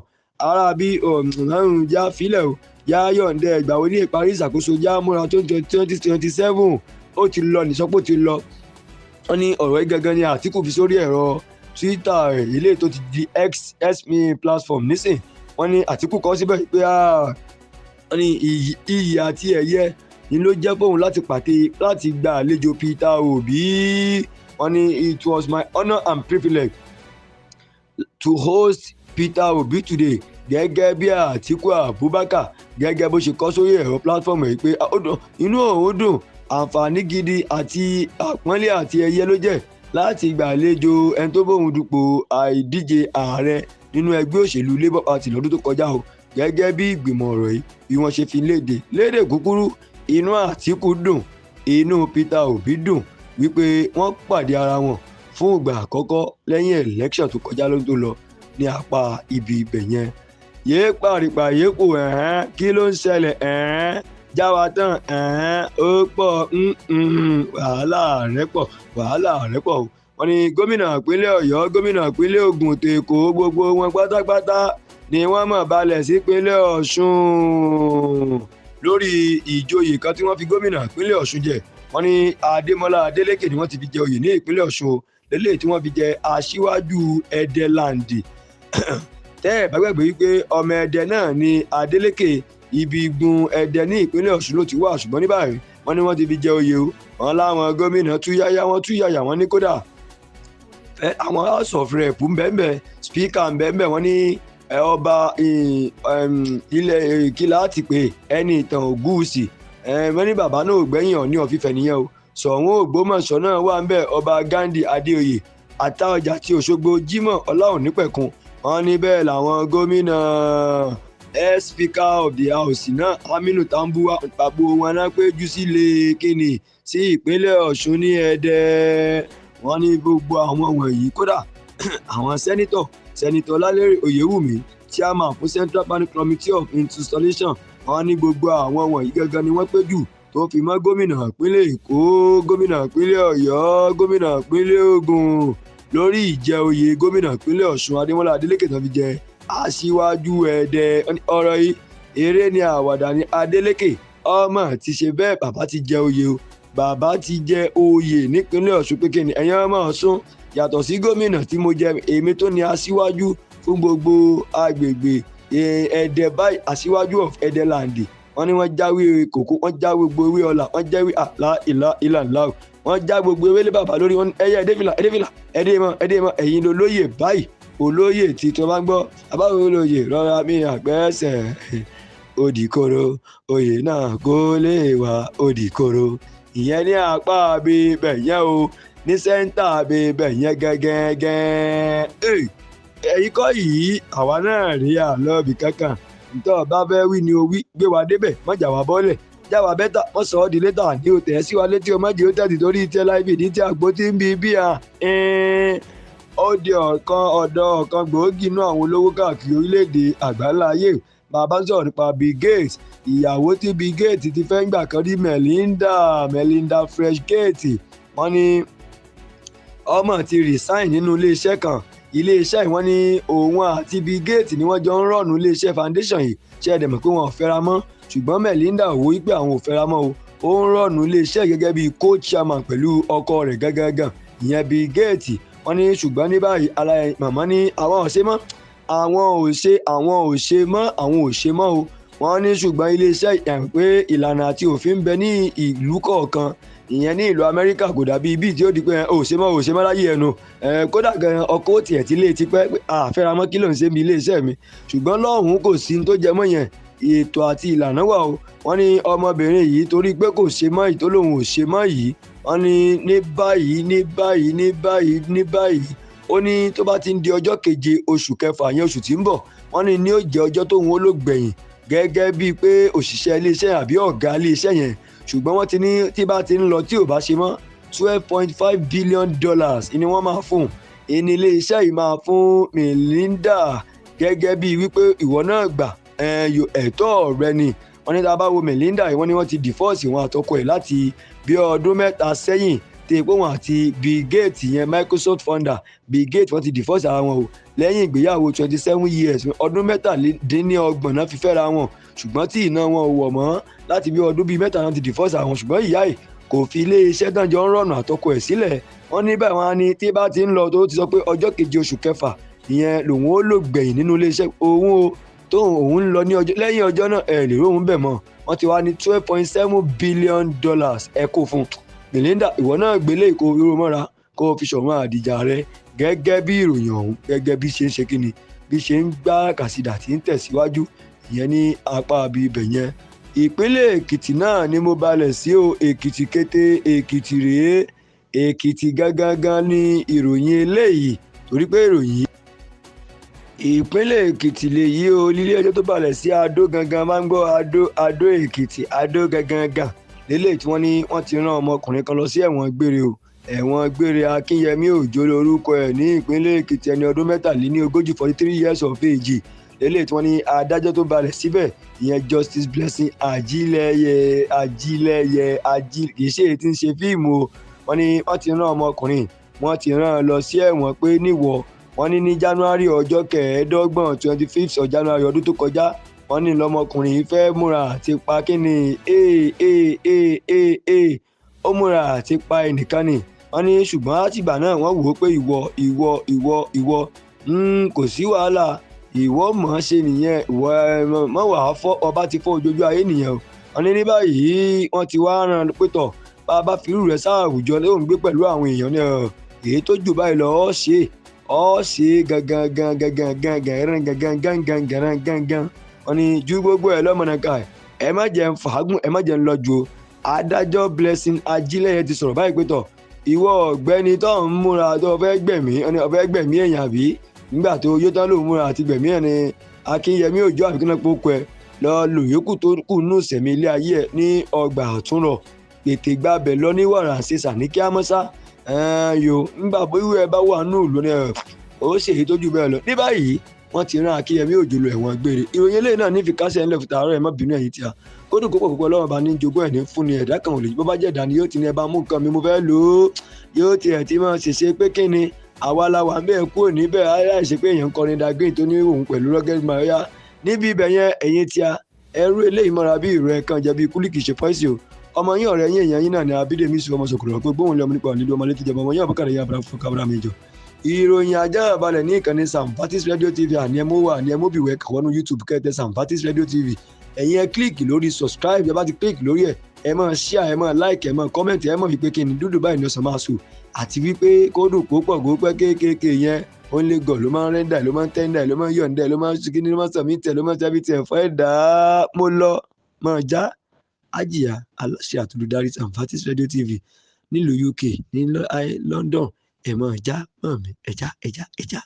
ara bí ọ̀hún já filẹ̀ o, já yọ̀ǹdẹ̀ ẹgbà wo ní ìparí ìṣàkóso, já múra 2027 ó ti lọ nìṣọ́pọ̀ ti lọ. Wọ́n ní ọ̀rọ̀ yìí gangan ni Àtíkù fi sórí ẹ̀rọ Twitter rẹ̀ ilé tó ti di XSme platform nísìn. Wọ́n ní Àtíkù kọ síbẹ̀ pé wọ́n ní iyì àti ẹ̀yẹ ni ló jẹ́ fóun láti pàtẹ láti gba àlejò Peter Obi. Wọ́n ní it was my honour and privilege to host Peter Obi today. Gẹ́gẹ́ bí Àtíkù Abubakar gẹ́gẹ́ bó ṣe kọ sórí ẹ̀rọ platform yìí pé inú òun dùn, àǹfààní gidi àti àpọ́nlé àti ẹ̀yẹ ló jẹ́ láti gbàlejò ẹni tó bóun dupò àìdíje ààrẹ nínú ẹgbẹ́ òṣèlú Labour Party lọ́dún tó kọjá o. Gẹ́gẹ́ bí ìgbìmọ̀ ọ̀rọ̀ yìí bí wọ́n ṣe fi léde léde kúkúrú, inú Àtíkù dùn, inú Peter Obi dùn wípé wọ́n pàdé ara wọn fún ìgbà àkọ́kọ́ lẹ́yìn election tó kọjá lọ́dún tó lọ ní apá ibi ibẹ̀ yẹn. Yéé pàrìpà yéé kò ẹ̀hẹ́n kí ló ń ṣẹlẹ̀ ẹ̀hẹ́n jáwa tán ẹ̀hẹ́n ó pọ̀ wàhálà rẹ̀ pọ̀ wàhálà rẹ̀ pọ̀. Wọ́n ní gómìnà ìpínlẹ̀ Ọ̀yọ́, gómìnà ìpínlẹ̀ Ògùn, tèkó gbogbo wọn pátápátá ni wọ́n mọ̀ balẹ̀ sí ìpínlẹ̀ Ọ̀ṣun lórí ìjoyè kan tí wọ́n fi gómìnà ìpínlẹ̀ Ọ̀ṣun jẹ. Wọ́n ní Adémọ́lá Adélékè ni wọ́n ti fi jẹ oyè ní ìpínlẹ̀ Ọ̀ṣun lélẹ́yìí tí wọ́n fi jẹ aṣíwájú Ẹdẹláńdì. Tẹ́ ẹ̀ bá gbàgbé wípé ọmọ Ẹdẹ náà ni Adélékè, ibi igun Ẹdẹ ní ìpínlẹ̀ Ọ̀ṣun ló ti wà, ṣùgbọ́n ní báyìí wọ́n ní wọ́n ti fi jẹ oyè o. Wọ́n láwọn gómìnà túyáyá wọ́n túyàyà, wọ́n ní kódà àwọn House of Rep ńbẹ́ńbẹ́, speaker ńbẹ́ńbẹ́, wọ́n ní ọba ilẹ̀ ìkìlá ti pè ẹni ìtàn Ògúwùsì, wọ́n ní bàbá náà ò gbẹ́yìn Ọọ̀ni of Ifẹ̀ nìyẹn o. Ṣọ̀ún Ògbómọ̀ṣọ́ náà wà ńbẹ̀, ọba Ghandi Adéoyè, Àtaọ̀jà ti Òṣogbo, Jímọ̀ Ọláònípẹ̀kun. Wọ́n ní bẹ́ẹ̀ làwọn gómìnà ex-speaker of the house náà Aminu Tambuwa gbogbo wọn náà péjú sílé kínní sí ìpínlẹ̀ Ọ̀ṣun ní Ẹdẹ. Wọ́n ní gbogbo àwọn wọ̀nyí kódà àwọn sẹ́nitọ̀ Lálérè Oyèwùmí, chairman fún Central Bank Committee of Installation, wọ́n ní gbogbo àwọn wọ̀nyí gangan ni wọ́n péjú tó fi mọ́ gómìnà ìpínlẹ̀ Èkó, gómìnà ìpínlẹ̀ Ọ̀yọ́, gómìnà ìpínlẹ̀ Ògùn lórí ìjẹ oyè gómìnà ìpínlẹ̀ Ọ̀ṣun Adémọ́lá Adélékè tán fi jẹ aṣíwájú Ẹdẹ. Ọ̀rọ̀ yìí eré ni àwàdà ni Adélékè ọmọ ti ṣe bẹ́ẹ̀, bàbá ti jẹ oyè o, bàbá ti jẹ oyè nípínlẹ̀ Ọ̀ṣun pé kíni ẹ̀yin ọmọ Ọ̀ṣun yàtọ̀ sí gómìnà tí mo jẹ, èmi tó ní aṣíwájú fún gbogbo agbègbè Ẹdẹ báyìí, aṣíwájú of Ẹdẹláńdì. Wọ́n ní wọ́n jáwé kòkó, wọ́n já gbogbo ewé ọlà, wọ́n jáwé àlá ìlà ìlà ńlá o, wọ́n já gbogbo ewé lé bàbá lórí. Wọ́n ẹyẹ ẹdẹ́fìlà ẹdẹ́fìlà ẹdẹ́mọ ẹdẹ́mọ ẹ̀yin ló lóye báyìí Olóyè tí tó bá ń gbọ́ abáwo olóyè rọra mi àgbẹ̀sẹ̀ òdìkoro oyè náà kó lè wá òdìkoro. Ìyẹn ní apá bíbẹ̀ yẹn o, ní sẹ́ńtà bíbẹ̀ yẹn gẹ́gẹ́gẹ́. Ẹ̀yin kọ́ yìí, àwa náà rí àlọ́ ibì kankan. Ntọ́ bá fẹ́ wí ni o wí, gbé wa débẹ̀, mọ̀jà wa bọ́lẹ̀, jáwa bẹ́tà, wọ́n sọ ọ́ di létà ní o tẹ̀ sí wa létí o mọ̀jì ó tẹ̀sí torí tẹ́ láìpẹ́ ní tí àgbo tí ń bi bí a. Ó di ọ̀kan ọ̀dọ́ ọ̀kan gbòógì inú àwọn olówó káàkiri orílẹ̀-èdè àgbáńlá ayé. Bàbá sọ̀rọ̀ nípa Bill Gates, ìyàwó tí Bill Gates ti fẹ́ ń gbà kan rí, Melinda Fresh Gates, wọ́n ní ọmọ ti resign nínú iléeṣẹ́ kan. Iléeṣẹ́ yìí, wọ́n ní òun àti Bill Gates ni wọ́n jọ ń rọ̀nù iléeṣẹ́ foundation yìí. Ṣé ẹ dẹ̀ mọ̀ pé wọn ò fẹ́ra mọ́? Ṣùgbọ́n Melinda ò wí pé àwọn ò fẹ́ra mọ́ o, ó ń rọ̀nù iléeṣẹ́ gẹ́gẹ́ bíi co-chairman pẹ̀lú ọkọ rẹ̀ gángan, ìyẹn Bill Gates. Wọ́n ní ṣùgbọ́n ní báyìí ara màmá ní àwọn ò ṣe mọ́, àwọn ò ṣe, àwọn ò ṣe mọ́, àwọn ò ṣe mọ́ o. Wọ́n ní ṣùgbọ́n iléeṣẹ́ ẹ̀ pé ìlànà àti òfin ń bẹ ní ìlú kọ̀ọ̀kan, ìyẹn ní ìlú Amẹ́ríkà, kò dàbí ibi tí ó di pé ò ṣe mọ́, ò ṣe mọ́ láyé ẹnu. Kódà gan ọkọ ó tiẹ̀ ti lé ti pẹ́ pé àfẹ́ra mọ́, kí ló ń ṣe bí iléeṣẹ́ mi? Ṣùgbọ́n lọ́hùn-ún kò sí tó jẹ mọ́ yẹn, ètò àti ìlànà wà o. Wọ́n ní ọmọbìnrin yìí, torí pé kò ṣe mọ́ yìí, tó lòun ò ṣe mọ́ yìí, wọ́n ní ní báyìí, ní báyìí, ní báyìí, ní báyìí, ó ní tó bá ti ń di ọjọ́ 7 oṣù kẹfà yẹn, oṣù tí ń bọ̀, wọ́n ní ní ó jẹ́ ọjọ́ tóun ó lò gbẹ̀yìn gẹ́gẹ́ bíi pé òṣìṣẹ́ iléeṣẹ́ àbí ọ̀gá iléeṣẹ́ yẹn. Ṣùgbọ́n wọ́n ti ní tí bá ti ń lọ, tí ò bá ṣe mọ́, $12.5 billion ni wọ́n máa fún, ìní iléeṣẹ́ yìí máa fún Melinda gẹ́gẹ́ bíi wípé ìwọ náà gbà ẹ̀tọ́ rẹ ni. Wọ́n ní tá a bá wo Melinda yìí, wọ́n ní wọ́n ti divorce wọn àtọkọ ẹ̀ láti bí ọdún 3 sẹ́yìn, tí pé wọn àti Bill Gates yẹn, Microsoft founder Bill Gates, wọ́n ti divorce ara wọn o lẹ́yìn ìgbéyàwó 27 years, ọdún 37 náà fi fẹ́ra wọn. Ṣùgbọ́n tí iná wọn ò wọ̀ mọ́, láti bí ọdún bíi 3 náà ti divorce ara wọn. Ṣùgbọ́n ìyá yìí kò fi ilé iṣẹ́ tán jọ ń rọ̀nà àtọkọ ẹ̀ sílẹ̀. Wọ́n ní báyìí, wọ́n á ní tí bá ti ń lọ, tó ti sọ pé ọjọ́ 7 oṣù kẹfà ìyẹn lòun ó lò gbẹ̀yìn nínú ilé iṣẹ́ òun o, tóun òun ń lọ ní ọjọ́ lẹ́yìn ọjọ́ náà, ẹ̀ lè róhun bẹ̀ mọ́. Wọ́n ti wá ní $12.7 billion ẹ kó fún Melinda, ìwọ náà gbélé ìkó irú mọ́ra kó o fi ṣọ̀wọ́n àdìjà rẹ. Gẹ́gẹ́ bí ìròyìn ọ̀hún, gẹ́gẹ́ bí ṣe ń ṣe kíni, bí ṣe ń gbá kàsídà tí ń tẹ̀síwájú, ìyẹn ní apá ibi ibẹ̀ yẹn. Ìpínlẹ̀ Èkìtì náà ni mo balẹ̀ sí o. Èkìtì kété, Èkìtì rèé, Èkìtì gangan ní ìròyìn eléyìí, torí pé ìròyìn ìpínlẹ̀ Èkìtì lèyí o. Nílé ẹjọ́ tó balẹ̀ sí Adó gangan, máa ń gbọ́ Adó, Adó Èkìtì, Adó gangan lélẹ̀ tí wọ́n ní wọ́n ti rán ọmọkùnrin kan lọ sí ẹ̀wọ̀n gbére o, ẹ̀wọ̀n gbére. Akínyẹmí Òjó lórúkọ ẹ̀, ní ìpínlẹ̀ Èkìtì, ẹni ọdún 43, 43 years of age, lélẹ̀ tí wọ́n ní adájọ́ tó balẹ̀ síbẹ̀, ìyẹn Justice Blessing Ajílẹ̀yẹ, Ajílẹ̀yẹ Ají, kì í ṣe èyí tí ń ṣe fíìmù o. Wọ́n ní wọ́n ti rán ọmọkùnrin, wọ́n ti rán an lọ sí ẹ̀wọ̀n pé níwọ̀, wọ́n ní ní January ọjọ́ 25, 25th of January ọdún tó kọjá, wọ́n ní lọmọkùnrin yìí fẹ́ múra àti pa kíni, ee ee ee ee ee, ó múra àti pa ẹnìkan ni. Wọ́n ní ṣùgbọ́n látìgbà náà, wọ́n wò ó pé ìwọ, ìwọ, ìwọ, ìwọ, kò sí wàhálà, ìwọ mọ̀ ọ́n ṣe nìyẹn, ìwọ mọ̀ wàá fọ́ ọba ti fọ́ ojojú ayé nìyẹn o. Wọ́n ní ní báyìí wọ́n ti wá rán an pé tọ̀, bá a bá fi irú rẹ̀ sáàwùjọ lóun gbé pẹ̀lú àwọn èèyàn ní èyí tó jù báyìí lọ, ọ́ ṣe ọ́ ṣe gangan gangan gangan gangan gangan gangan gangan. Wọ́n ní ju gbogbo ẹ̀ lọ́mọnàkà, ẹ má jẹ́ ń fàágùn, ẹ má jẹ́ ń lọ ju o. Adájọ́ Blessing Ajílẹ̀yẹ ti sọ̀rọ̀ báyìí pé tọ̀, ìwọ ọ̀gbẹ́ni tó ń múra tó fẹ́ gbẹ̀mí, ó fẹ́ gbẹ̀mí èèyàn àbí nígbà tó yóò tán lòun múra àti gbẹ̀mí ẹ̀ ní Akínyẹmí Òjó àbíkínà pókó ẹ lọ lò yòókù tó kù nù sẹ̀mí ilé ayé ẹ ní ọgbà àtúnrọ̀, tètè gbàbẹ̀ lọ ní wàrà ṣèṣà ní kí á mọ́sá yo nígbà bó ìwé ẹ bá wà nù ìlú ni ó ṣèyí tó jù bẹ́ẹ̀ lọ. Ní báyìí wọ́n ti rán Akínyẹmí Òjó lọ ẹ̀wọ̀n gbére. Ìròyìn eléyìí náà ní fi kásẹ̀ ńlẹ̀ fún tààrọ̀. Ẹ̀ má bínú ẹ̀yìn tí a kódù kópọ̀ púpọ̀ lọ́wọ́ bá ní jogún ẹ̀ ní fún ni, ẹ̀dá kan ò lè bó bá jẹ́ ẹ̀dá ni yóò ti ní ẹ bá mú nǹkan mi, mo fẹ́ lò ó, yóò tiẹ̀ ti máa ṣèṣe pé kí ni àwa la wà ń bẹ́ẹ̀ kúrò níbẹ̀, aláìṣe pé èèyàn ń kọrin dagreen tó ní òun pẹ̀lú rugged maria níbi ibẹ̀ yẹn. Ẹ̀yin tí a ẹrú eléyìí mọ́ra bí ìrọ̀ ẹ̀ kan jẹ́ bí kúlíkì ṣe pọ́ìsì o. Ọmọ yín, ọ̀rẹ́ yín, èèyàn yín náà ni Abídèmí sùn, ọmọ sòkòrò pé gbóhùn lẹ́mu nípa nílùú ọmọ létí jẹba ọmọ yín àbúkàrẹ̀ yín àbúrà fún kábàrà mi jọ. Ìròyìn ajá balẹ̀ ní ìkànnì Samfatis Radio TV. Àní ẹmú wà ní ẹmú bìwẹ̀ kàwọ́nú YouTube, kẹ́tẹ́ Samfatis Radio TV, ẹ̀yin ẹ click lórí subscribe. Ẹ bá ti click lórí ẹ̀ Ẹ máa share, ẹ máa like, ẹ máa comment. Ẹ mọ̀ wípé kí ni dúdú báyìí ní ọ̀sán máa sùn, àti wípé kó dùn kó pọ̀ kó pẹ́ kéékèèké yẹn ó ń lé gọ̀ ló máa ń rẹ́ndà, ló máa ń tẹ́ndà, ló máa ń yọ̀ǹda, ló máa ń ṣe kíní, ló máa ń sọ̀mí tẹ̀, ló máa ń ṣe tẹ̀ fọ́ ẹ̀dá. Mo lọ máa já Àjíà aláṣẹ àtolùdarí Samfatis Radio TV nílùú UK ní London. Ẹ̀ máa já mọ̀ mí, ẹ̀já ẹ̀já ẹ̀já.